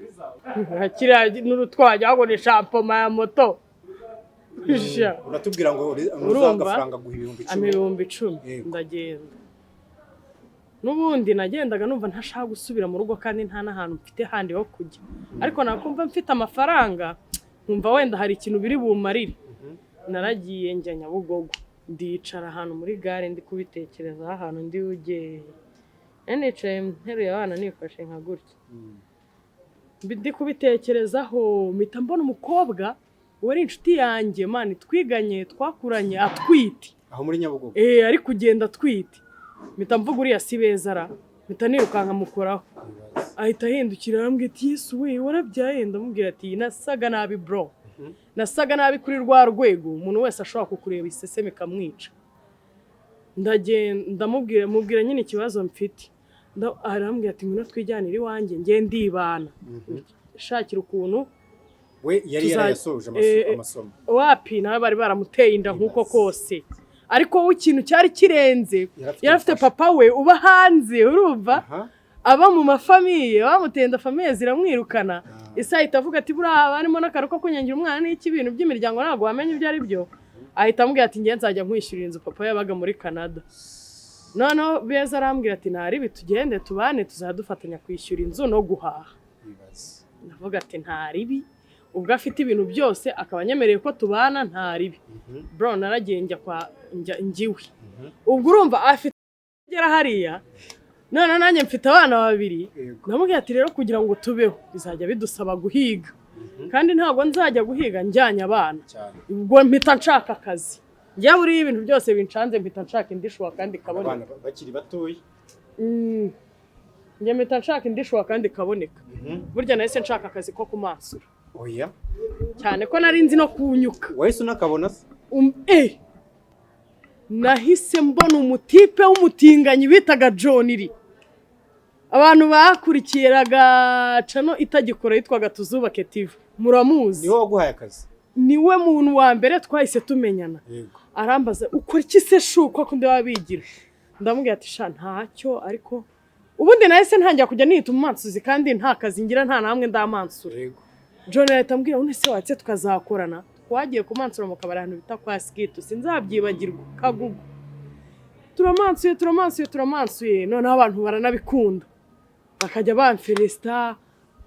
Kiriya n'urutwajya ngo ni shampoma ya moto. Sha. Uratubwira ngo Urumva? Agafaranga guha ibihumbi Ama icumi 10,000. Ndagenda. N'ubundi nagendaga numva ntashaka gusubira mu rugo kandi nta n'ahantu mfite handi ho kujya, ariko nakumva mfite amafaranga nkumva wenda hari ikintu biri bumarire. Naragiye njya Nyabugogo, ndicara ahantu muri gare, ndi kubitekerezaho ahantu ndi bujye. Nari nicaye nteruye abana, nifashe nka gutya, ndi kubitekerezaho, mpita mbona umukobwa wari inshuti yanjye, man, twiganye, twakuranye, atwite. Aho muri Nyabugogo? Eh, ari kugenda atwite. Mpita mvuga uriya si beza ra! Mpita nirukanka mukoraho, ahita ahindukira arambwira ati Yesu we, warabyaye? Ndamubwira ati nasaga nabi, bro, nasaga nabi kuri rwa rwego umuntu wese ashobora kukureba iseseme ikamwica. Ndagenda ndamubwira, mubwira nyine ikibazo mfite. Arambwira ati ngwino twijyanire iwanjye, njye ndibana, shakira ukuntu We yari yarayasoje amasomo? Wapi, nawe bari baramuteye inda nk'uko kose, ariko we ikintu cyari kirenze Yari afite yari afite ubufasha. papa we uba hanze, urumva, aba mu ma famille, bamuteye inda famille ziramwirukana. Ise ahita avuga ati buriya haba harimo n'akantu ko kunyangira umwana n'iki, ibintu by'imiryango ntabwo wamenya ibyo ari byo. Ahita amubwira ati njye nzajya nkwishyurira inzu. Papa yabaga muri Canada. Noneho Beza arambwira ati ntaribi, tugende tubane, tuzajya dufatanya kwishyura inzu no guhaha. Ibaze. Ndavuga ati ntaribi, ubwo afite ibintu byose akaba anyemereye ko tubana, ntaribi. Bro, naragiye njya kwa njya ngiwe. Ubwo urumva afite agera hariya, none nanjye mfite abana babiri. Ndamubwira ati rero kugira ngo tubeho bizajya bidusaba guhiga, kandi ntabwo nzajya guhiga njyanye abana. Ubwo mpita nshaka akazi. Njya buriya ibintu byose bincanze mpita nshaka indi shuwa kandi ikaboneka. Abana bakiri batoya. Njye mpita nshaka indi shuwa kandi ikaboneka. Burya nahise nshaka akazi ko kumansura. Oya. Cyane ko nari nzi no kunyuka. Wahise unakabona se? Nahise mbona umutipe w'umutinganyi bitaga John Lee. Abantu bakurikiraga channel itagikora yitwaga Tuzubake TV muramuzi. Niwe waguhaye akazi? Niwe muntu wa mbere twahise tumenyana. Arambaza ukora iki se shu, ko kundi wabigira? Ndamubwira ati sha ntacyo, ariko ubundi nahise ntangira kujya nita umumansuzi kandi nta kazi ngira, nta namwe ndamansura. John ahita ambwira none se watse tukazakorana. Twagiye kumansura mu kabari ahantu bita kwa Skitu, sinzabyibagirwa, Kagugu. Turamansuye, turamansuye, turamansuye. Noneho abantu baranabikunda, bakajya bamfelisita.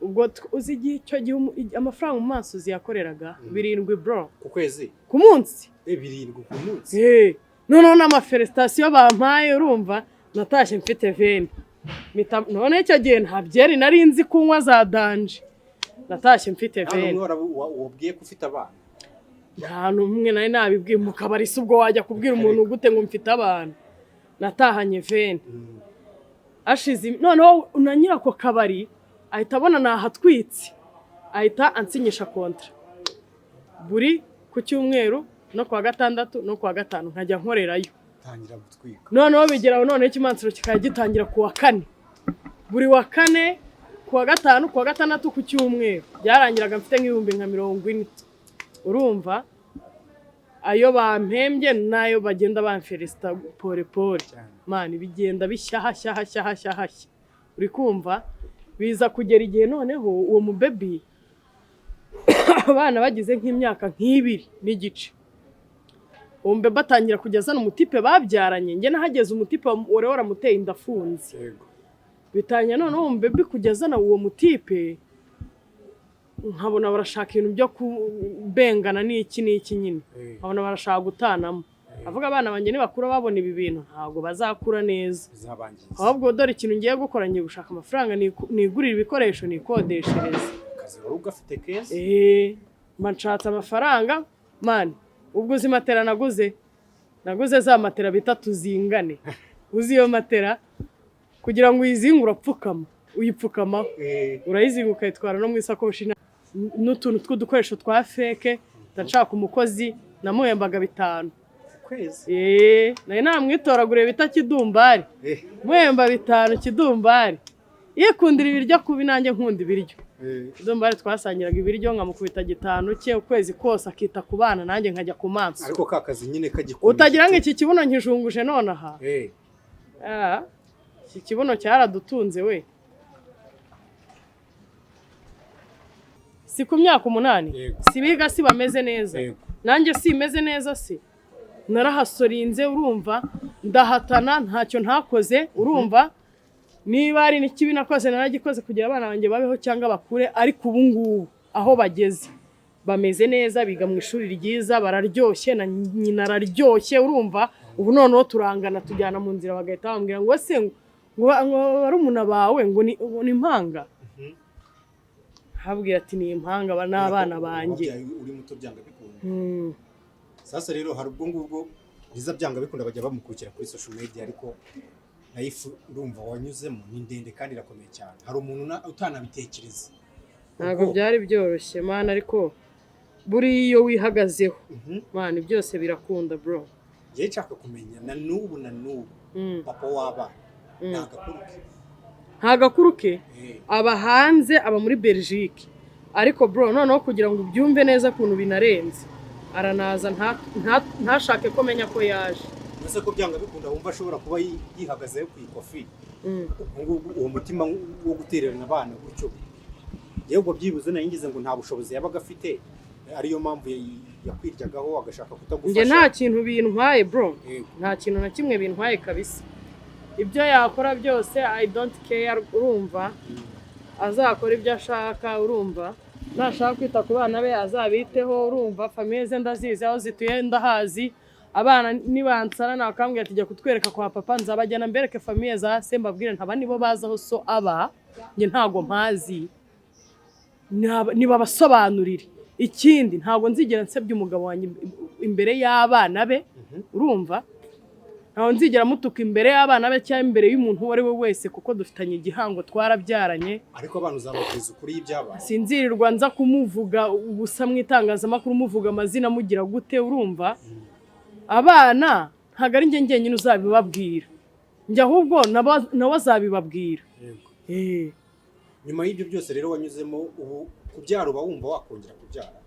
Ubwo uzi igihe icyo gihe amafaranga umumansuzi yakoreraga 7, bro. Ku kwezi? Ku munsi. 7 ku munsi? Eh, noneho n'amafélicitations bampaye, urumva natashye mfite 20. None icyo gihe nta byeri nari nzi kunywa za danger, natashye mfite Nta 20. n'umwe wabwiye ko ufite abana? Nta n'umwe nari nabibwiye. Mu kabari se ubwo wajya kubwira umuntu gute ngo mfite abana? Natahanye 20. Ashize noneho na nyiri ako kabari ahita abona nahatwitse, ahita ansinyisha contrat buri ku cyumweru no kuwa gatandatu no kuwa gatanu, nkajya nkorerayo. Tangira gutwika. Noneho bigeraho, noneho ikimansuro kikajya gitangira ku wa kane, buri wa kane, ku wa gatanu, ku wa gatandatu, ku cyumweru. Byarangiraga mfite nk'ibihumbi nka 40, urumva ayo bampembye n'ayo bagenda bamfelisita pole pole. Cyane. Man, bigenda bishya, hashya, hashya, hashya, hashya, uri kumva biza kugera igihe noneho uwo mubebi abana bagize nk'imyaka nk'ibiri n'igice, uwo mubebi atangira kujya azana umutipe babyaranye. Njye nahageze umutipe wari waramuteye inda afunze. Bitangira noneho uwo mubebi kujya azana uwo mutipe, nkabona barashaka ibintu byo kubengana n'iki n'iki nyine. Nkabona barashaka gutanamo, avuga abana banjye nibakura babona ibi bintu ntabwo bazakura neza. Bizabangiza. Ahubwo dore ikintu ngiye gukora, ngiye gushaka amafaranga nigurire ibikoresho, nikodeshereze. Akazi wari ugafite keza. Eee, mba nshatse amafaranga, man. Ubwo uzi matera naguze? Naguze za matera bita tuzingane. Uzi iyo matera kugira ngo uyizinge urapfukama, uyipfukamaho, urayizinga ukayitwara no mu isakoshi n'utuntu tw'udukoresho twa fake. Ndashaka umukozi, namuhembaga 5. Ku kwezi? Eee, nari namwitoraguriye bita Kidumbari. Muhemba 5. Kidumbari yikundira ibiryo kubi, nanjye nkunda ibiryo. Kidumbari twasangiraga ibiryo, nkamukubita 5 cye ukwezi kose, akita ku bana, nanjye nkajya ku maso. Ariko ka kazi nyine kagikunda. Utagira ngo iki kibuno nkijunguje nonaha. Ah, iki kibuno cyaradutunze we. Si ku myaka 8? Yego. Si biga, si bameze neza? Yego. Nanjye si meze neza? Si narahasorinze, urumva ndahatana, ntacyo ntakoze. Urumva niba hari n'ikibi nakoze naragikoze kugira abana banjye babeho cyangwa bakure. Ariko ubu ngubu aho bageze bameze neza, biga mu ishuri ryiza, bararyoshye, na nyina araryoshye. Urumva ubu noneho turangana, tujyana mu nzira bagahita bambwira ngo se ngo barumuna bawe ngo ni impanga. Habwira ati ni impanga, aba ni abana banjye. Wabyaye uri muto byanga bikunda. Sasa rero hari ubwo ngubwo biza byanga bikunda bajya bamukurikira kuri social media, ariko life urumva wanyuzemo ni ndende kandi irakomeye cyane, hari umuntu utanabitekereza. Ntabwo Ubwo- byari byoroshye, man, ariko buriya iyo wihagazeho, man, byose birakunda, bro. Njyewe nshaka kumenya na n'ubu na n'ubu, papa w'abana ni agakuru ke? Nta gakuru ke. Aba hanze, aba muri Belgique. Ariko bro, noneho kugira ngo ubyumve neza ukuntu binarenze, aranaza ntashake ko menya ko yaje. Ese ko byanga bikunda wumva ashobora kuba yihagazeho ku ikofi, ubwo ngubwo uwo mutima wo gutererana abana gutyo, yewe ubwo byibuze nari ngize ngo nta bushobozi yabaga afite, ariyo mpamvu yakwiryagaho agashaka kutagufasha. Njye nta kintu bintwaye, bro. Nta kintu na kimwe bintwaye kabisa. Ibyo yakora byose I don't care. Urumva azakora ibyo ashaka, urumva nashaka kwita ku bana be azabiteho. Urumva famille ze ndazizi, aho zituye ndahazi. Abana nibansara nakambwira ati jya kutwereka kwa papa, nzabajyana mbereke famille za se, mbabwire ntaba nibo bazi aho so aba, njye ntago mpazi. Nibabasobanurire. Ikindi, ntabwo nzigera nsebya umugabo wanjye imbere y'abana be. Urumva ntabwo nzigera mutuka imbere y'abana be cyangwa imbere y'umuntu uwo ari we wese, kuko dufitanye igihango, twarabyaranye. Ariko abana uzababwiza ukuri y'ibyabaye? Sinzirirwa nza kumuvuga ubusa mu itangazamakuru, muvuga amazina, mugira gute. Urumva abana ntabwo ari njye njyenyine uzabibabwira, njye ahubwo nawe azabibabwira. Yego. Eh. Nyuma y'ibyo byose rero wanyuzemo, ubu kubyara uba wumva wakongera kubyara?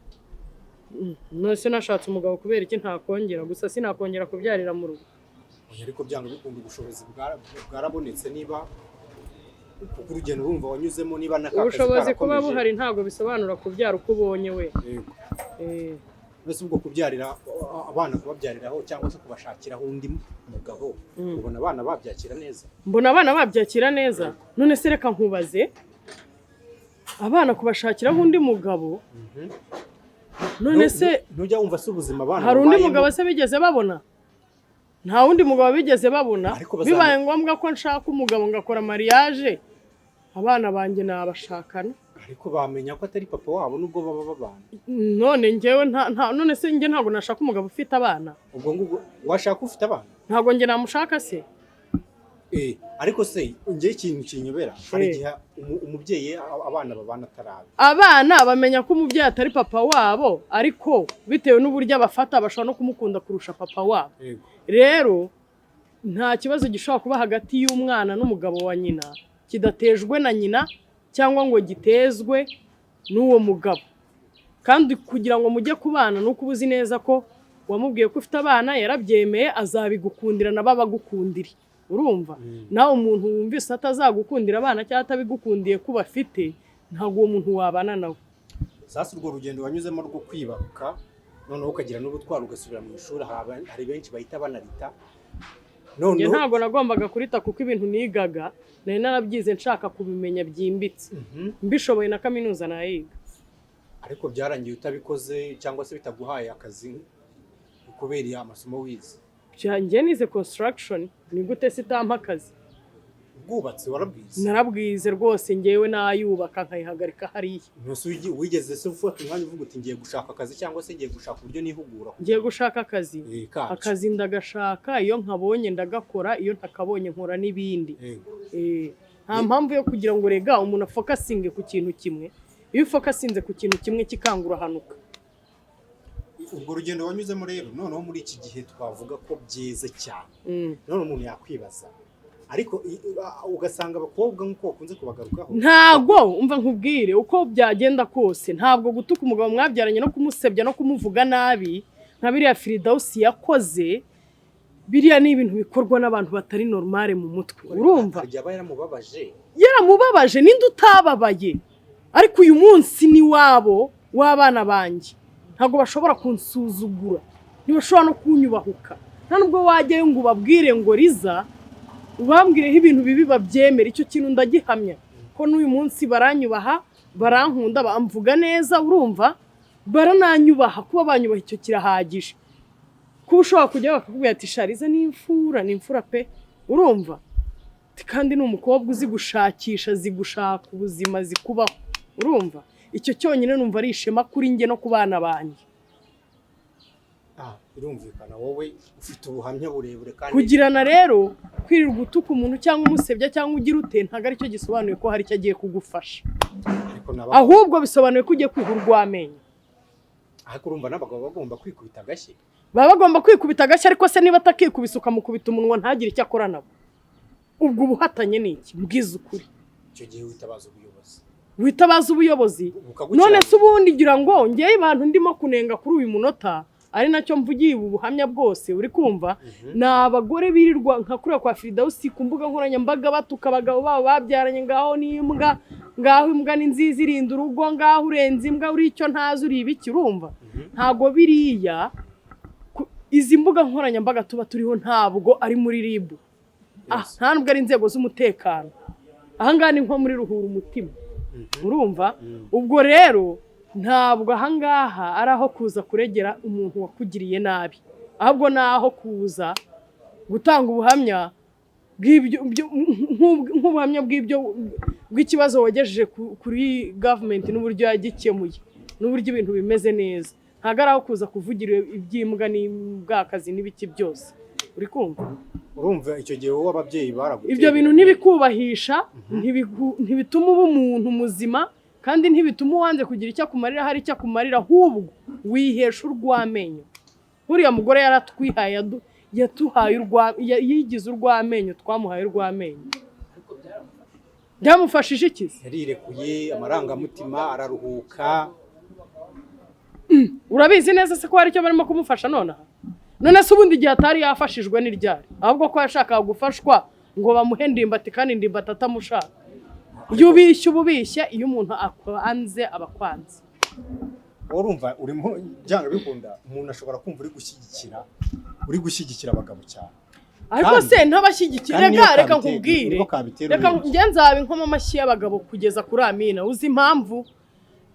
None se nashatse umugabo kubera iki ntakongera? Gusa sinakongera kubyarira mu rugo. Oya, ariko byanga bikunda ubushobozi bwarabonetse, niba kuko urugendo urumva wanyuzemo, niba na ka kazi Ubushobozi kuba karakomeje. buhari ntabwo bisobanura kubyara uko ubonye we. Yego. Eh. Mbese ubwo kubyarira abana, kubabyariraho cyangwa se kubashakiraho undi mugabo, ubona abana babyakira neza? Mbona abana babyakira neza. None se reka nkubaze, abana kubashakiraho undi mugabo, none se Ntujya wumva se ubuzima abana hari undi babayemo? mugabo se bigeze babona? Nta wundi mugabo bigeze babona. Ariko Bibaye ngombwa ko nshaka umugabo ngakora mariage, abana banjye nabashakana. Ariko bamenya ko atari papa wabo nubwo baba babana. None njyewe nta, none se njye ntabwo nashaka umugabo ufite abana? Ubwo ngubwo washaka ufite abana? Ntabwo njye namushaka se? Ariko se njye ikintu kinyobera, hari igihe umubyeyi abana babana atarabe. Abana bamenya ko umubyeyi atari papa wabo, ariko bitewe n'uburyo abafata bashobora no kumukunda kurusha papa wabo. Rero nta kibazo gishobora kuba hagati y'umwana n'umugabo wa nyina kidatejwe na nyina cyangwa ngo gitezwe n'uwo mugabo. Kandi kugira ngo mujye kubana ni uko uba uzi neza ko wamubwiye ko ufite abana, yarabyemeye, azabigukundira nabo abagukundire. Urumva, nawe umuntu wumvise atazagukundira abana cyangwa atabigukundiye ko ubafite, ntabwo uwo muntu wabana nawe. Sasa urwo rugendo wanyuzemo rwo kwibaruka, noneho ukagira n'ubutwari ugasubira mu ishuri, hari benshi bahita banarita. Njye Noneho ntabwo nagombaga kurita kuko ibintu nigaga nari narabyize nshaka kubimenya byimbitse. Mbishoboye na kaminuza nayiga. Ariko byarangiye utabikoze cyangwa se bitaguhaye akazi kubera amasomo wize. Njye nize construction, ni gute se itampa akazi? Ubwubatsi warabwize? Narabwize rwose, ngewe nayubaka nkayihagarika hariya. Ntuse wigeze se ufata umwanya uvuga uti ngiye gushaka akazi cyangwa se ngiye gushaka uburyo nihugura? Ngiye gushaka akazi? Kabyo. Akazi ndagashaka, iyo nkabonye ndagakora, iyo ntakabonye nkora n'ibindi. Nta mpamvu yo kugira ngo rega umuntu afocusinge ku kintu kimwe. Iyo ufocusinze ku kintu kimwe kikanga, urahanuka. Urwo rugendo wanyuzemo rero, noneho muri iki gihe twavuga ko byeze cyane. None umuntu yakwibaza, ariko ugasanga abakobwa nk'uko bakunze kubagarukaho. Ntabwo, umva nkubwire, uko byagenda kose ntabwo gutuka umugabo mwabyaranye no kumusebya no kumuvuga nabi nka biriya Firidawusi yakoze, biriya ni ibintu bikorwa n'abantu batari normal mu mutwe, urumva? Hari igihe aba yaramubabaje. Yaramubabaje, ninde utababaye? Ariko uyu munsi ni wabo w'abana banjye, ntabwo bashobora kunsuzugura, ntibashobora no kunyubahuka. Nta nubwo wajyayo ngo ubabwire ngo riza ubambwireho ibintu bibi babyemera. Icyo kintu ndagihamya ko n'uyu munsi baranyubaha, barankunda, bamvuga neza, urumva, barananyubaha. Kuba banyubaha icyo kirahagije. Kuba ushobora kujya bakakubwira ati "Shariza ni imfura, ni imfura pe," urumva, kandi ni umukobwa uzi gushakisha, azi gushaka ubuzima, azi kubaho, urumva, icyo cyonyine numva ari ishema kuri njye no ku bana banjye. Birumvikana, wowe ufite ubuhamya burebure kandi Kugirana rero, kwirirwa utuka umuntu cyangwa umusebya cyangwa ugira ute, ntabwo aricyo gisobanuye ko hari icyo agiye kugufasha. Ariko naba Ahubwo bisobanuye ko ugiye kwiha urw'amenyo. Ariko urumva n'abagabo bagomba kwikubita agashyi. Baba bagomba kwikubita agashyi, ariko se niba atakikubise ukamukubita umunwa ntagire icyo akora nabo, ubwo uba uhatanye n'iki? Mbwiza ukuri. Icyo gihe witabaza ubuyobozi. Witabaza ubuyobozi. Bukagukira. None se ubundi ngira ngo ngewe abantu ndimo kunenga kuri uyu munota, ari nacyo mvugiye ubu buhamya bwose, uri kumva, ni abagore birirwa nka kuriya kwa Firidawusi ku mbuga nkoranyambaga batuka abagabo babo babyaranye: ngaho ni imbwa, ngaho imbwa ni nziza irinda urugo, ngaho urenze imbwa, uri icyo ntazi, uri ibiki, urumva? Ntabwo biriya izi mbuga nkoranyambaga tuba turiho ntabwo ari muri RIB. Nta nubwo ari inzego z'umutekano. Ahangaha ni nko muri ruhura umutima, urumva? Ubwo rero ntabwo ahangaha ari aho kuza kuregera umuntu wakugiriye nabi, ahubwo ni aho kuza gutanga ubuhamya nk'ubuhamya bw'ibyo bw'ikibazo wagejeje kuri gavumenti n'uburyo yagikemuye n'uburyo ibintu bimeze neza. Ntabwo ari aho kuza kuvugira iby'imbwa n'imbwakazi n'ibiki byose, uri kumva? Urumva icyo gihe wowe ababyeyi baraguteye. Ibyo bintu ntibikubahisha, ntibituma uba umuntu muzima, kandi ntibituma uwanze kugira icyo akumarira hari icyo akumarira, ahubwo wihesha urw'amenyo. Uriya mugore yaratwihaye, yatuhaye yigize urw'amenyo, twamuhaye urw'amenyo. Byamufashije iki se? Yarirekuye amarangamutima, araruhuka. Urabizi neza se ko hari icyo barimo kumufasha nonaha? None se ubundi igihe atari yafashijwe n'iryari? Ahubwo ko yashakaga gufashwa ngo bamuhe Ndimbati, kandi Ndimbati atamushaka. Iyo ubishye uba ubishye, iyo umuntu akwanze aba akwanze. Urumva urimo, byanga bikunda umuntu ashobora kumva uri gushyigikira abagabo cyane. Ariko se ntabashyigikira? Kandi Reka niyo reka kabitera, nkubwire. niko kabitera Reka urebye. njye nzaba inkoma amashyi y'abagabo kugeza kuri amina. Uzi impamvu?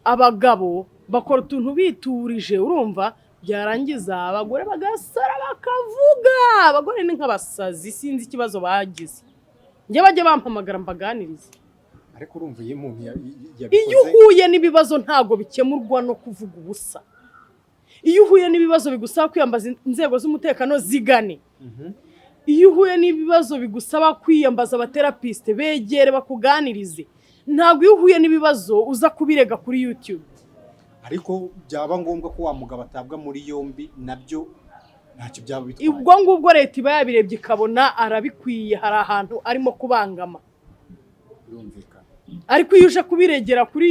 Abagabo bakora utuntu biturije, urumva, byarangiza abagore bagasara bakavuga. Abagore ni nk'abasazi, sinzi ikibazo bagize. Njye bajye bampamagara mbaganirize. Ariko urumva iyo umuntu Iyo yabikoze uhuye n'ibibazo, ntabwo bikemurwa no kuvuga ubusa. Iyo uhuye n'ibibazo bigusaba kwiyambaza inzego z'umutekano, zigane. Iyo uhuye n'ibibazo bigusaba kwiyambaza abathérapeute, begere bakuganirize. Ntabwo iyo uhuye n'ibibazo uza kubirega kuri YouTube. Ariko byaba ngombwa ko wa mugabo atabwa muri yombi, nabyo ntacyo byaba bitwaye? Ubwo ngubwo leta iba yabirebye ikabona arabikwiye, hari ahantu arimo kubangama. Birumvikana. Ariko iyo uje kubiregera kuri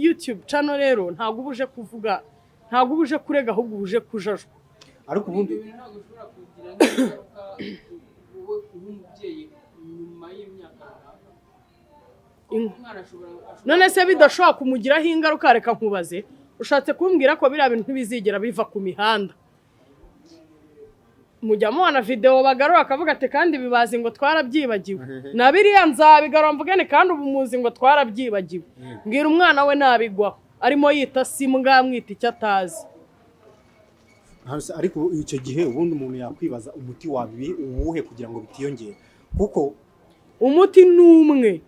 YouTube channel rero, ntabwo uba uje kuvuga, ntabwo uba uje kurega, ahubwo uba uje kujajwa. Ariko ubundi Ibyo bintu ntabwo bishobora kugira n'ingaruka wowe nk'umubyeyi nyuma y'imyaka runaka? Umwana ashobora None se bidashobora kumugiraho ingaruka? Reka nkubaze, ushatse kumbwira ko biriya bintu ntibizigera biva ku mihanda? Mujya mubona videwo bagarura bakavuga ati: "Kandi bibazi ngo twarabyibagiwe." Na biriya nzabigarura mvugane, kandi ubu muzi ngo twarabyibagiwe. Mbwira, umwana we nabigwaho arimo yita simbwa, amwita icyo atazi. Ariko icyo gihe ubundi umuntu yakwibaza umuti wabibi uwuhe kugira ngo bitiyongere, kuko Umuti ni umwe: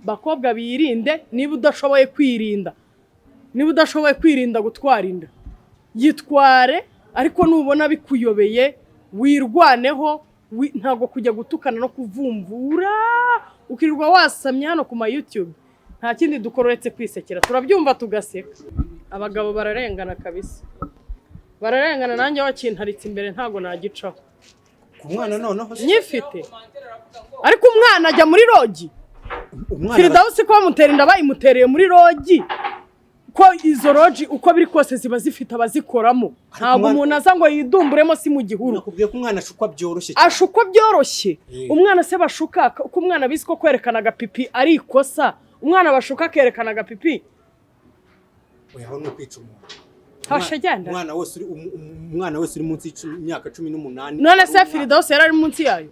bakobwa birinde. Niba udashoboye kwirinda, niba udashoboye kwirinda gutwara inda, yitware. Ariko nubona bikuyobeye, wirwaneho. Ntabwo kujya gutukana no kuvumvura ukirirwa wasamye hano ku ma YouTube. Nta kindi dukora uretse kwisekera, turabyumva tugaseka. Abagabo bararengana kabisa, bararengana. Nanjye wakintaritse imbere ntabwo nagicaho. Ku mwana noneho se? Nyifite, ariko umwana ajya muri lodge. Umwana Firidawusi ko bamutera inda, bayimutereye muri lodge, ko izo lodge uko biri kose ziba zifite abazikoramo, ntabwo umuntu aza ngo yidumburemo, si mu gihuru. Nakubwiye ko umwana ashukwa byoroshye cyane. Ashukwa byoroshye. Umwana se bashuka, ko umwana bizi ko kwerekana agapipi ari ikosa, umwana bashuka akerekana agapipi? Oya, aho ni ukwica umuntu. Hasha, genda. Umwana wese uri munsi y'imyaka 18. None se Firidawusi yari ari munsi yayo?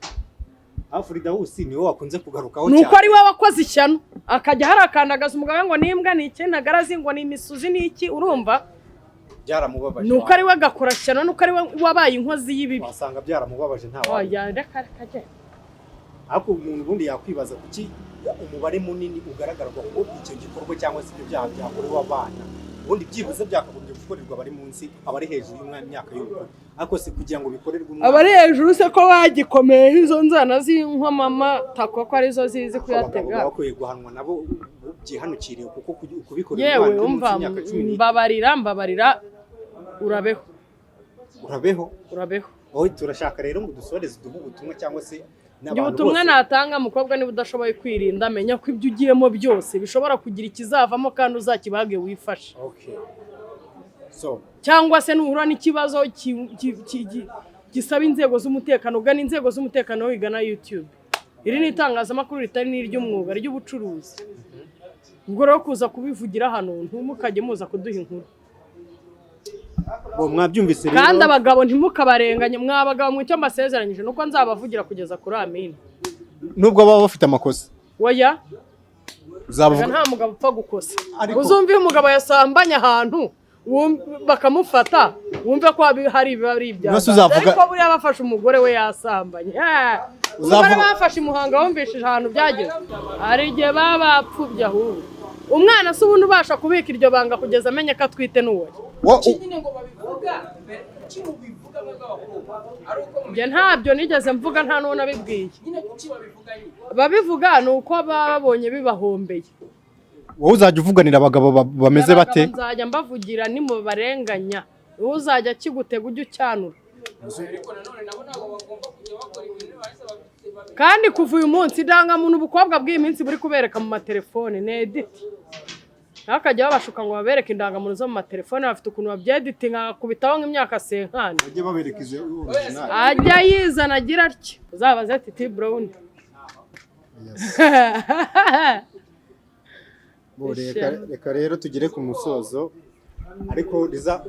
Aho Firidawusi niwe wakunze kugarukaho Ni uko cyane. ari we wakoze ishyano, akajya harakandagaza umugabo we ngo ni imbwa, ni iki, ntagarazi, ngo ni imisuzi, ni iki, urumva? Byaramubabaje. Ni uko ari we gakora shyano, ni uko ari we wabaye inkozi y'ibibi. Wasanga byaramubabaje, nta wamenya. Oya, reka reka genda. Ariko umuntu ubundi yakwibaza kuki umubare munini ugaragarwa ko icyo gikorwa cyangwa se ibyo byaha byakorewe abana, ubundi byibuze byakagombye gukorerwa abari munsi, abari hejuru y'imyaka y'ubukure, ariko si kugira ngo bikorerwe umwana. Abari hejuru se ko bagikomeyeho izo nzana z'inkomama tako, ko arizo zizi Abagabo kuyatega? baba bakwiye guhanwa nabo byihanukiriye, kuko kubikorera Yewe, umwana uri munsi umva, y'imyaka 10. Mbabarira, mbabarira, urabeho. Urabeho. Urabeho. Wowe turashaka rero ngo dusoreze, uduhe ubutumwa cyangwa se Njye n'abantu ubutumwa bose. natanga: mukobwa, niba udashoboye kwirinda, menya ko ibyo ugiyemo byose bishobora kugira ikizavamo, kandi uzakibage wifashe. Okay, so Cyangwa se nuhura n'ikibazo gisaba inzego z'umutekano, ugana inzego z'umutekano, wigana YouTube. Iri ni itangazamakuru ritari n'iry'umwuga, ry'ubucuruzi. Ubwo rero kuza kubivugira hano, ntimukajye muza kuduha inkuru. Bo mwabyumvise rero. Kandi abagabo ntimukabarenganye. Mwa bagabo mu icyo mbasezeranyije nuko nzabavugira kugeza kuri amina. Nubwo baba bafite amakosa? Oya. Uzabavuga. Nta mugabo upfa gukosa. Ariko- Uzumve iyo umugabo yasambanye ahantu, bakamufata, wumve ko hari ibiba ari ibya Mbese uzavuga- Ariko buriya bafashe umugore we yasambanye. Umugore Uzavuga- bafashe i Muhanga, wumvishije ahantu byageze? Hari igihe baba bapfubye. Ahubwo umwana se ubundi ubasha kubika iryo banga kugeza amenye ko atwite n'uwo? Nyine ngo babivuga mbere, kuki mubivuga mwebwe abakobwa ari uko Njye ntabyo nigeze mvuga, nta n'uwo nabibwiye. Nyine kuki babivuga nyine? Babivuga ni uko baba babonye bibahombeye. Wowe uzajya uvuganira abagabo bameze bate? Abagabo nzajya mbavugira nimubarenganya. Uzajya akigutega ujye ucyanura. Ariko nanone nabo ntabwo bagomba kujya bakora ibintu bahise babite. Kandi kuva uyu munsi, indangamuntu ubukobwa bw'iyi minsi buri kubereka mu matelefone ni edit. Ntakajya babashuka ngo babereke indangamuntu zo mu matelefone. Bafite ukuntu babyeditinga, agakubitaho nk'imyaka cinquante. Bajye babereka izo original. Ajya yizana agira atya, uzabaze Titi Brown. Bo, reka rero tugere ku musozo. Ariko Liza,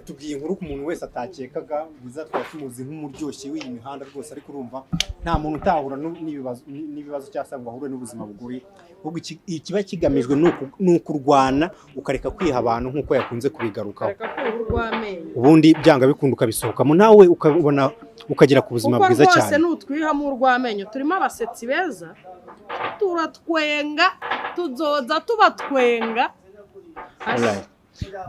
tubwiye inkuru ku muntu wese atakekaga. Liza twari tumuzi nk'umuryoshye w'iyi mihanda rwose, ariko urumva nta muntu utahura n'ibibazo cyangwa se ngo ahure n'ubuzima bugoye. Ahubwo ikiba kigamijwe ni ukurwana, ukareka kwiha abantu nk'uko yakunze kubigarukaho. Reka kumva urw'amenyo. Ubundi byanga bikunda ukabisohokamo, nawe ukabona ukagera ku buzima Kuko bwiza rwose cyane. Nutwihamo urw'amenyo, turimo abasetsi beza, turatwenga, tuzoza tubatwenga. Alright.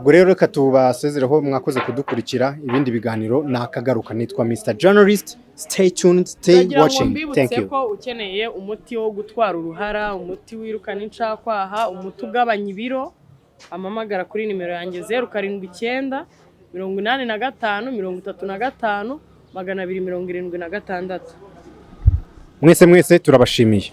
Ubwo rero reka tubasezereho. Mwakoze kudukurikira. Ibindi biganiro nakagaruka. Nitwa Mr Journalist. Stay tuned, stay Ndagira ngo watching. mbibutse Thank you. ko ukeneye umuti wo gutwara uruhara, umuti wirukana incakwaha, umuti ugabanya ibiro, amamagara kuri nimero yanjye 0798535276. Mwese mwese turabashimiye.